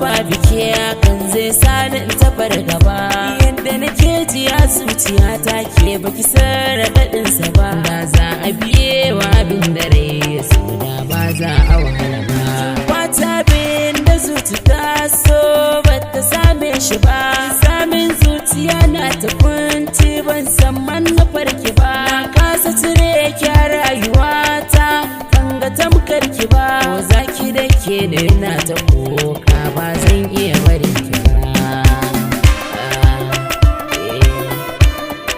ba bike kan zai sani in tafar gaba. Yadda nake ji a zuciya ta ke baki san raɗaɗinsa ba. Da za a biye wa abin da rai ya so da ba za a wahala ba. Wata bin da zuci ta so ba ta same shi ba. Samin zuciya na ta kunci, ban san manufar ki ba. Na kasa cire ki a rayuwata, ban ga tamkar ki ba. Ko zaki da ke ne na ta koka, ba zan iya barin ki ba. Ah, eh.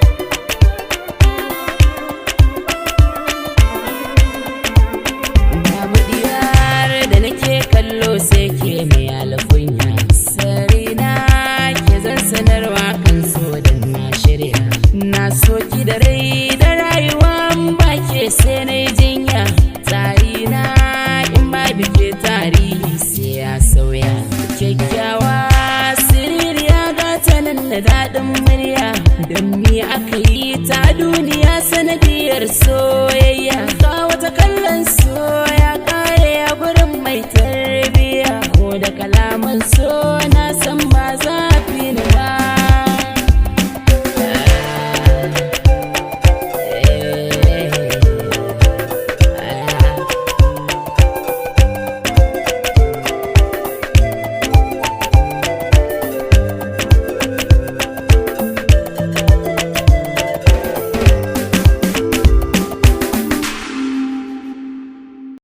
Babu diyar da nake kallo sai ke mai alkunya. Sarina ke zan sanarwa kan so da na shirya. Na so ki da rai da rayuwa, ba ke sai na yi jinya. Tsarina in ba bike tarihi sai ya sauya. Kyakkyawa siririya gata nan da daɗin murya. Don me aka yi ta duniya sanadiyar soyayya. Ga wata kallon soya kare a gurin mai tarbiya. Ko da kala